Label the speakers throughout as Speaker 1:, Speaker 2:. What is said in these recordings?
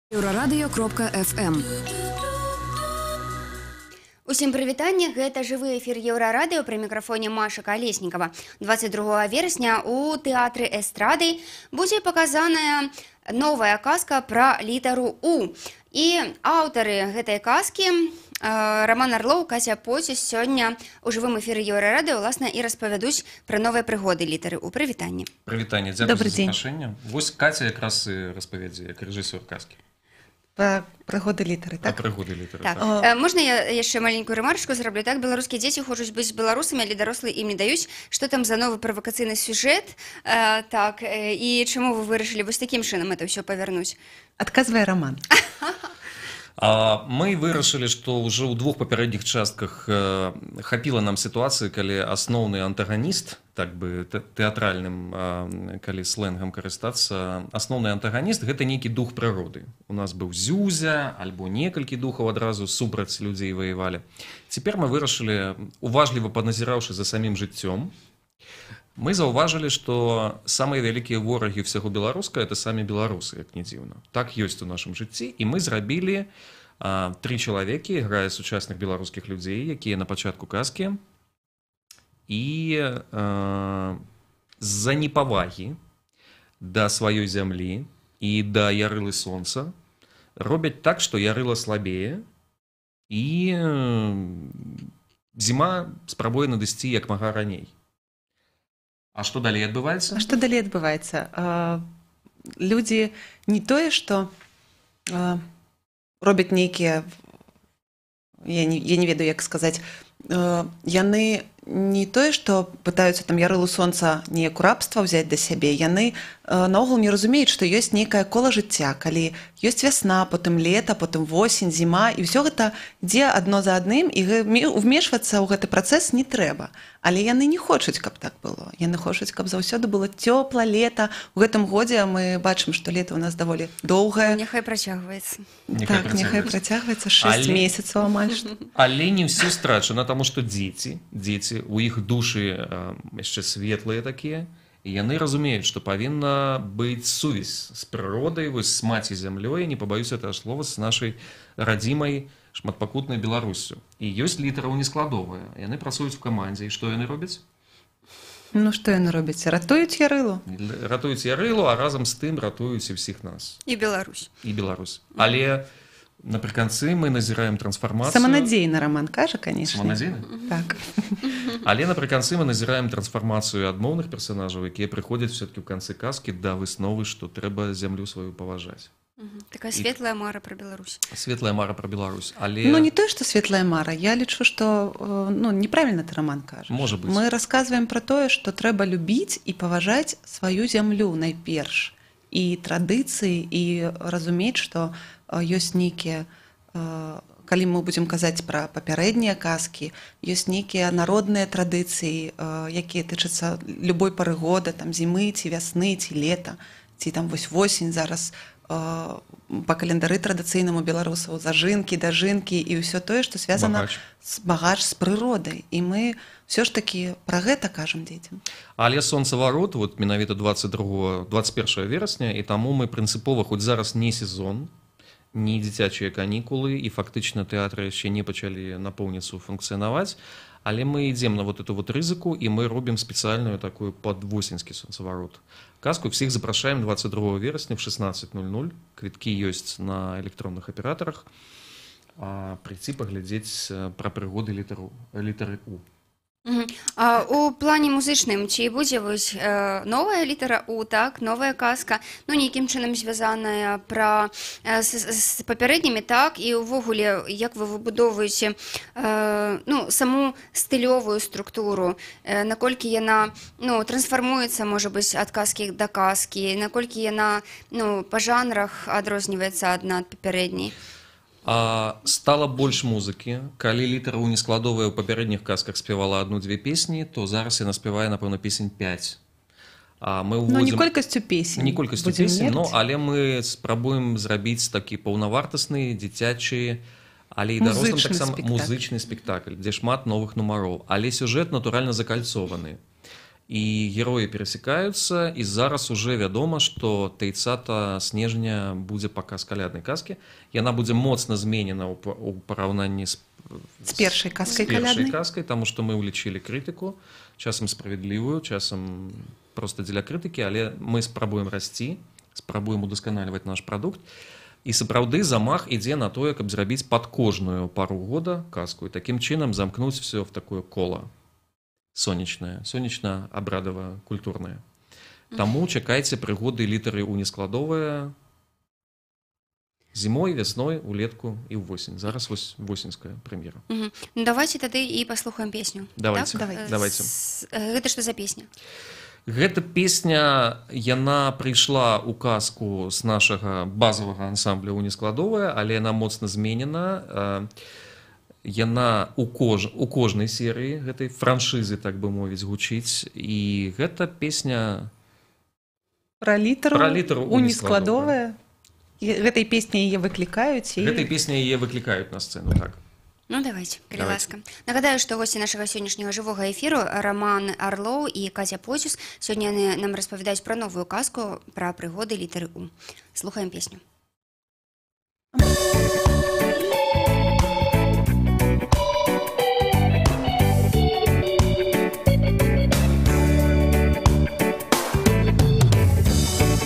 Speaker 1: Еўрарадыё.фм.
Speaker 2: Усім прывітанне, гэта жывы эфір Еўрарадыё, пры мікрафоне Маша Калеснікава. 22 верасня у тэатры эстрады будзе паказаная новая казка пра літару У. І аўтары гэтай казкі Раман Арлоў, Каця Поціс сёння ў жывым эфіры Еўрарадыё, уласна, і распавядуць пра новыя прыгоды літары У. Прывітанне.
Speaker 3: Прывітанне, дзякуй
Speaker 4: Добры
Speaker 3: за
Speaker 4: дзень.
Speaker 3: запрашэнне. Вось Каця якраз і распавядзе, як рэжысёр казкі.
Speaker 4: Пра прыгоды літары,
Speaker 3: Пра
Speaker 4: так?
Speaker 3: прыгоды літары.
Speaker 2: Так.
Speaker 3: Так.
Speaker 2: Можна я яшчэ маленькую рэмарачку зраблю? Так, беларускія дзеці хочуць быць беларусамі, але дарослыя ім не даюць. Што там за новы правакацыйны сюжэт? Так, і чаму вы вырашылі вось такім чынам это ўсё павярнуць?
Speaker 4: Адказвае Раман.
Speaker 3: Мы вырашылі, што ўжо ў двух папярэдніх частках хапіла нам сітуацыі, калі асноўны антаганіст, так бы тэатральным, калі сленгам карыстацца, асноўны антаганіст гэта нейкі дух прыроды. У нас быў Зюзя, альбо некалькі духаў адразу супраць людзей ваявалі. Цяпер мы вырашылі, уважліва паназіраўшы за самім жыццём, мы заўважылі, што самыя вялікія ворагі ўсяго беларускага это самі беларусы, як не дзіўна. Так ёсць у нашым жыцці, і мы зрабілі тры чалавекі, грае сучасных беларускіх людзей, якія на пачатку казкі і з-за непавагі да сваёй зямлі і да ярылы сонца робяць так, што ярыла слабее і зіма спрабуе надысці як мага раней. А што далей адбываецца?
Speaker 4: А што далей адбываецца? Людзі не тое, што робяць нейкія, я не ведаю, як сказаць, яны не тое, што пытаюцца там ярылу сонца неяк у рабства ўзяць да сябе, яны наогул не разумеюць, што ёсць нейкае кола жыцця, калі ёсць вясна, потым лета, потым восень, зіма, і ўсё гэта ідзе адно за адным, і ўмешвацца ў гэты працэс не трэба. Але яны не хочуць, каб так было. Яны хочуць, каб заўсёды было цёпла, лета. У гэтым годзе мы бачым, што лета у нас даволі доўгае.
Speaker 2: Няхай працягваецца.
Speaker 3: Няхай
Speaker 4: Так, няхай
Speaker 3: працягваецца.
Speaker 4: працягваецца 6 месяцаў амаль што.
Speaker 3: Але не ўсё страчана, таму што дзеці, у іх душы яшчэ светлыя такія, і яны разумеюць, што павінна быць сувязь з прыродай, вось з маці зямлёй, не пабаюся этого слова, з нашай радзімай шматпакутнай Беларуссю. І ёсць літара ў нескладовая. Яны працуюць у камандзе, і што яны робяць?
Speaker 4: Ну, што яны робяць? Ратуюць ярылу.
Speaker 3: Ратуюць ярылу, а разам з тым ратуюць і ўсіх нас.
Speaker 2: І Беларусь.
Speaker 3: І Беларусь. Але напрыканцы мы назіраем трансфармацыю.
Speaker 4: Саманадзейна Раман кажа, конечно.
Speaker 3: Саманадзейна?
Speaker 4: Так.
Speaker 3: Але напрыканцы мы назіраем трансфармацыю адмоўных персонажаў, якія прыходзяць все-таки ў канцы казкі да высновы, што трэба зямлю сваю паважаць.
Speaker 2: Такая светлая мара пра Беларусь.
Speaker 3: Светлая мара пра Беларусь, але
Speaker 4: Ну, не тое, што светлая мара. Я лічу, што ну, неправільна ты, Раман, кажаш.
Speaker 3: Можа быць.
Speaker 4: Мы расказваем пра тое, што трэба любіць і паважаць сваю зямлю найперш. І традыцыі, і разумець, што ёсць нейкія, калі мы будзем казаць пра папярэднія казкі, ёсць нейкія народныя традыцыі, якія тычацца любой пары года, там зімы, ці вясны, ці лета, ці там вось восень зараз, па календары традыцыйнаму беларусаў зажынкі, дажынкі і ўсё тое, што связана
Speaker 3: Багач.
Speaker 4: з багач з прыродай. І мы ўсё ж такі пра гэта кажам дзецям.
Speaker 3: Але сонцаварот вот менавіта 22 21 верасня, і таму мы прынцыпова, хоць зараз не сезон, не дзіцячыя канікулы і фактычна тэатры яшчэ не пачалі напоўніцу функцыянаваць, але мы ідзем на вот эту вот рызыку, і мы робім спецыяльную такую пад восеньскі сонцаварот казку. Всех запрашаем 22 верасня в 16:00. Квіткі ёсць на электронных аператарах. Прыйці паглядзець пра прыгоды літары У.
Speaker 2: А у плане музычным ці будзе вось новая літара У, так, новая казка, ну, нейкім чынам звязаная з папярэднімі, так, і ўвогуле, як вы выбудоўваеце ну, саму стылёвую структуру, наколькі яна, ну, трансфармуецца, можа быць, ад казкі да казкі, наколькі яна, ну, па жанрах адрозніваецца адна ад папярэдняй?
Speaker 3: Стала больш музыкі. Калі літара У нескладовая ў папярэдніх казках спявала одну-дзве песні, то зараз яна спявае, напэўна, песень 5. Мы
Speaker 4: Ну, не
Speaker 3: ўводзім
Speaker 4: колькасцю песень.
Speaker 3: Не колькасцю
Speaker 4: будзем
Speaker 3: песень, но,
Speaker 4: мерць.
Speaker 3: але мы спрабуем зрабіць такі паўнавартасны дзіцячы, але і дарослым
Speaker 4: Музычны
Speaker 3: таксама
Speaker 4: спектакль.
Speaker 3: музычны спектакль, дзе шмат новых нумароў, але сюжэт натуральна закальцованы. І героі перасекаюцца, і зараз уже вядома, што 30 снежня будзе паказ каляднай казкі. Яна будзе моцна зменена ў параўнанні з
Speaker 4: першай казкай каляднай,
Speaker 3: казкай, таму што мы ўлічылі крытыку, часам справядлівую, часам проста дзеля крытыкі, але мы спрабуем расці, спрабуем удасканальваць наш прадукт. І сапраўды замах ідзе на тое, каб зрабіць пад кожную пару года казку і такім чынам замкнуць всё в такое кола сонечнае, сонечна-абрадава-культурнае. Таму чакайце прыгоды літары У нескладовая зімой, вясной, улетку і ўвосень. Зараз вось восеньская прэм'ера.
Speaker 2: Ну, давайте тады і паслухаем песню.
Speaker 3: Давайте.
Speaker 2: Так?
Speaker 3: Давайте.
Speaker 2: Гэта што за песня?
Speaker 3: Гэта песня, яна прыйшла ў казку з нашага базавага ансамбля У нескладовая, але яна моцна зменена. Яна у кожнай серыі гэтай франшызы, так бы мовіць, гучыць. І гэта песня
Speaker 4: пра літару У нескладовая. Гэтай песні яе выклікаюць.
Speaker 3: Гэтай песні яе выклікаюць на сцэну, так.
Speaker 2: Ну, давайте, калі ласка. Нагадаю, што госці нашага сённяшняга жывога эфіру Раман Арлоў і Каця Поцюс. Сёння яны нам распавядаюць пра новую казку пра прыгоды літары У. Слухаем песню.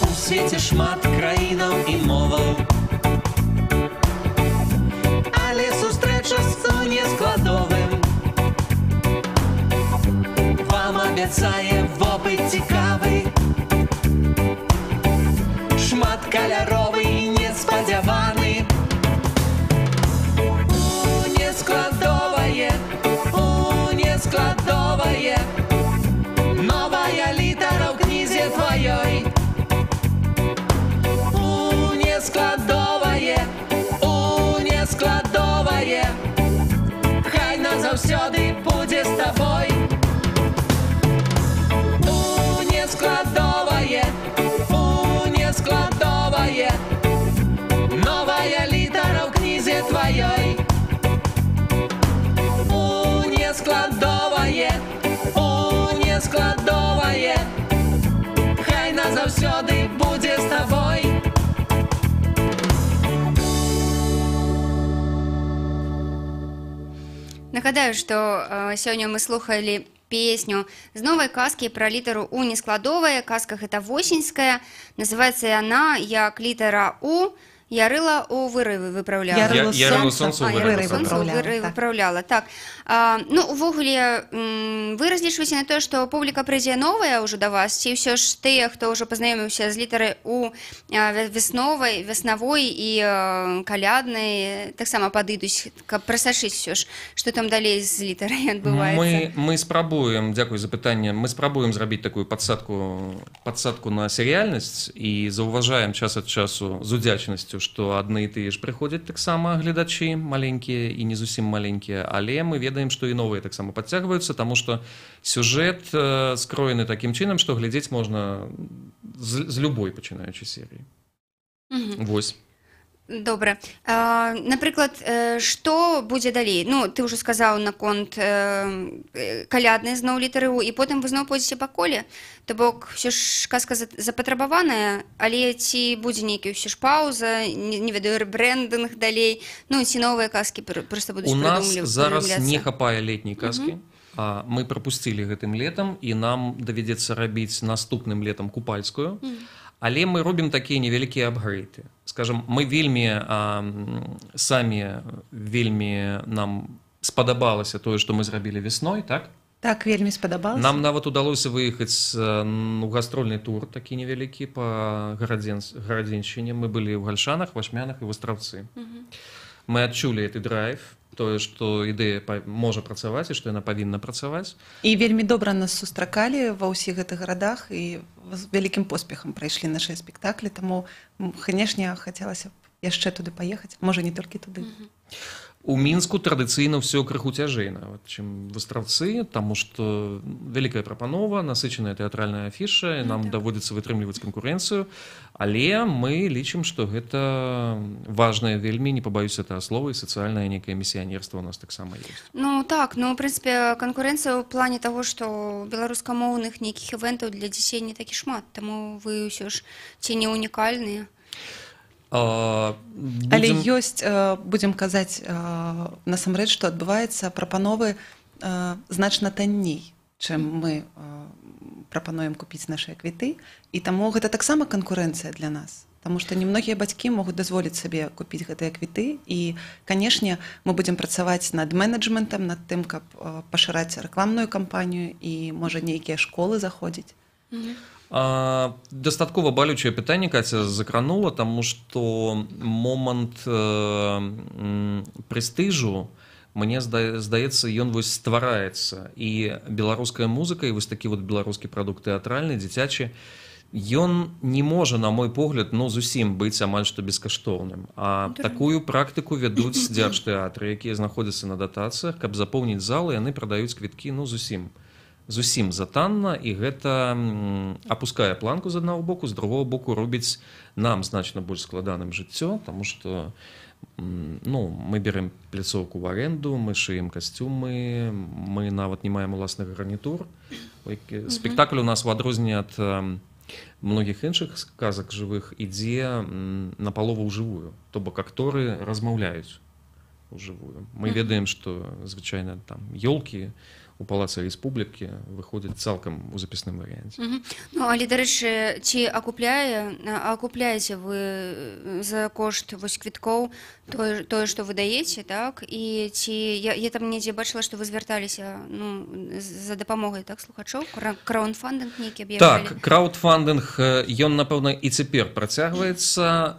Speaker 1: У свеце шмат краінаў і моваў, але сустрэча з нескладовым вам абяцае вопыт цікавы, шматкаляровы і неспадзяваны. У нескладовае, у нескладовае, новая літара ў кнізе тваёй. У нескладовае, у нескладовае, хай назаўсёды будзе з табой. У нескладовае, у нескладовае, новая літара ў кнізе тваёй. У нескладовае, у нескладовае, хай назаўсёды будзе з табой.
Speaker 2: Нагадаю, што сёння мы слухалі песню з новай казкі пра літару У нескладовая. Казка гэта восеньская. Называецца яна як літара У Ярыла у вырывы выпраўляла.
Speaker 3: Ярылу сонца ў
Speaker 2: вырывы выпраўляла. Так. Ну, увогуле, вы разлічваеце на тое, што публіка прыйдзе новая ўжо да вас, ці ўсё ж тыя, хто ўжо пазнаёміўся з літарай У вясновай, веснавой і каляднай, таксама падыдуць, каб прасачыць ўсё ж, што там далей з літарай адбываецца.
Speaker 3: Мы спрабуем, дзякуй за пытанне, мы спрабуем зрабіць такую падсадку на серыяльнасць і заўважаем час ад часу з удзячнасцю, што адны і тыя ж прыходзяць таксама гледачы маленькія і не зусім маленькія, але мы ведаем, што і новыя таксама падцягваюцца, таму што сюжэт скроены такім чынам, што глядзець можна з любой пачынаючай серыі. Вось.
Speaker 2: Добра. Напрыклад, што будзе далей? Ну, ты ўжо сказаў наконт каляднай зноў літары У, і потым вы зноў пойдзеце па коле. То бок, ўсё ж казка запатрабаваная, але ці будзе нейкі ўсё ж паўза, не ведаю, рэбрэндынг далей, ну, ці новыя казкі проста будуць прыдумляцца.
Speaker 3: У нас зараз не хапае летняй казкі. Мы прапусцілі гэтым летам, і нам давядзецца рабіць наступным летам купальскую. Але мы робім такія невялікія апгрэйды. Скажам, мы вельмі самі, вельмі нам спадабалася тое, што мы зрабілі вясной, так?
Speaker 4: Так, вельмі спадабалася.
Speaker 3: Нам нават удалося выехаць у гастрольны тур такі невялікі па Гарадзеншчыне. Мы былі ў Гальшанах, Вашмянах і Востраўцы. Мы адчулі гэты драйв, тое, што ідэя можа працаваць і што яна павінна працаваць.
Speaker 4: І вельмі добра нас сустракалі ва ўсіх гэтых гарадах і з вялікім поспехам прайшлі нашы спектаклі, таму, канешне, хацелася б яшчэ туды паехаць, можа, не толькі туды.
Speaker 3: У Мінску традыцыйна ўсё крыху цяжэй нават, чым в Астраўцы, таму што вялікая прапанова, насычаная тэатральная афіша, нам даводзіцца вытрымліваць канкурэнцыю, але мы лічым, што гэта важнае вельмі, не пабаюся этого слова, і сацыяльнае некае місіянерства у нас таксама ёсць.
Speaker 2: Ну так, ну, в прынцыпе, канкурэнцыя ў плане таго, што беларускамоўных нейкіх івентаў для дзяцей не такі шмат, таму вы ўсё ж ці не унікальныя.
Speaker 4: Але ёсць, будзем казаць, насамрэч, што адбываецца, прапановы значна танней, чым мы прапануем купіць нашыя квіты, і таму гэта таксама канкурэнцыя для нас. Таму што немногія бацькі могуць дазволіць сабе купіць гэтыя квіты, і, канешне, мы будзем працаваць над менеджментам, над тым, каб пашыраць рэкламную кампанію і, можа, нейкія школы заходзіць.
Speaker 3: Дастаткова балючае пытанне Каця закранула, таму што момант прэстыжу, мне здаецца, ён вось ствараецца. І беларуская музыка, і вось такі вот беларускі прадукт тэатральны, дзіцячы, ён не можа, на мой погляд, ну, зусім быць амаль што бескаштоўным. А такую практыку вядуць дзяржтэатры, якія знаходзяцца на датацыях, каб запоўніць залы, яны прадаюць квіткі, ну, зусім затанна, і гэта апускае планку з аднаго боку, з другого боку робіць нам значна больш складаным жыццё, таму што, ну, мы бярэм пляцоўку ў арэнду, мы шыем касцюмы, мы нават не маем уласных гарнітур. Спектакль у нас, у адрозненне ад многіх іншых казак жывых, ідзе напалову ўжывую, то бок акторы размаўляюць ужывую. Мы ведаем, што звычайна там ёлкі у Палацы Рэспублікі выходзяць цалкам у запісным варыянце.
Speaker 2: Ну, але, дарэчы, ці акупляеце вы за кошт вось квіткоў тое, што вы даеце, так? І ці я там недзе бачыла, што вы звярталіся, ну, за дапамогай, так, слухачоў, краўдфандынг нейкі аб'яўлялі?
Speaker 3: Так, краўдфандынг, ён, напэўна, і цяпер працягваецца.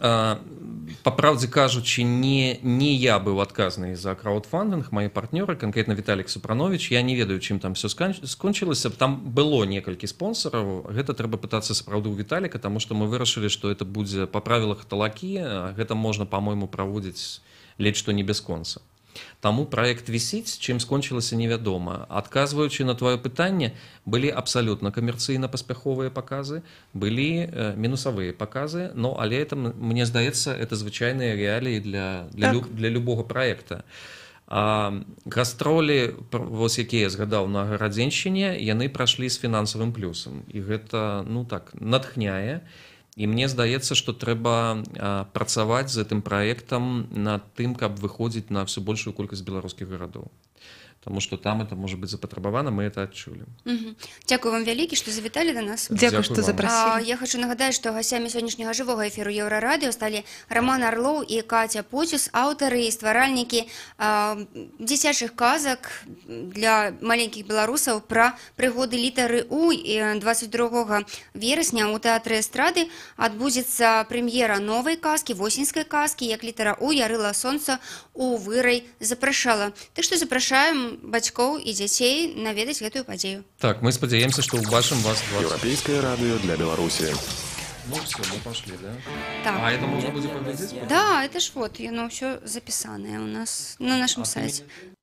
Speaker 3: Па праўдзе кажучы, не я быў адказны за краўдфандынг, мае партнёры, канкрэтна Віталік Супранович, я не ведаю, чым там все скончылася. Там было некалькі спонсораў, гэта трэба пытацца сапраўды ў Віталіка, таму што мы вырашылі, што это будзе па правілах талакі, гэта можна, па-мойму, праводзіць ледзь што не бясконца. Таму праект вісіць, чым скончылася, невядома. Адказваючы на твоё пытанне, былі абсалютна камерцыйна паспяховыя паказы, былі мінусавыя паказы, но але это, мне здаецца, это звычайныя рэаліі для любога праекта. Гастролі, вось якія я згадаў на Гарадзеншчыне, яны прайшлі з фінансавым плюсам. І гэта, ну так, натхняе. І мне здаецца, што трэба працаваць з гэтым праектам над тым, каб выходзіць на всё большую колькасць беларускіх гарадоў. Таму што там это можа быць запатрабавана, мы это адчулі.
Speaker 2: Дзякую вам вялікі, што завіталі да нас.
Speaker 4: Дзякую, што
Speaker 3: Дзякую вам.
Speaker 4: запрасілі.
Speaker 2: Я хочу нагадаць, што гасцямі сённяшняга жывога эфіру Еўрарадыё сталі Раман Арлоў і Каця Поцюс, аўтары і стваральнікі дзіцячых казак для маленькіх беларусаў пра прыгоды літары У. І 22 верасня ў тэатры эстрады адбудзецца прэм'ера новай казкі, восеньскай казкі, як літара У ярыла сонца у вырай запрашала. Так што запрашаем бацькоў і дзяцей наведаць гэтую падзею.
Speaker 3: Так, мы спадзяемся, што ўбачым вас 20.
Speaker 5: Еўрапейскае радыё для Беларусі.
Speaker 3: Ну все, мы пошли, да?
Speaker 2: Так.
Speaker 3: А это можно будет поглядеть?
Speaker 2: Да, это ж вот, оно все записанное у нас на нашем
Speaker 3: А ты
Speaker 2: сайте.
Speaker 3: меня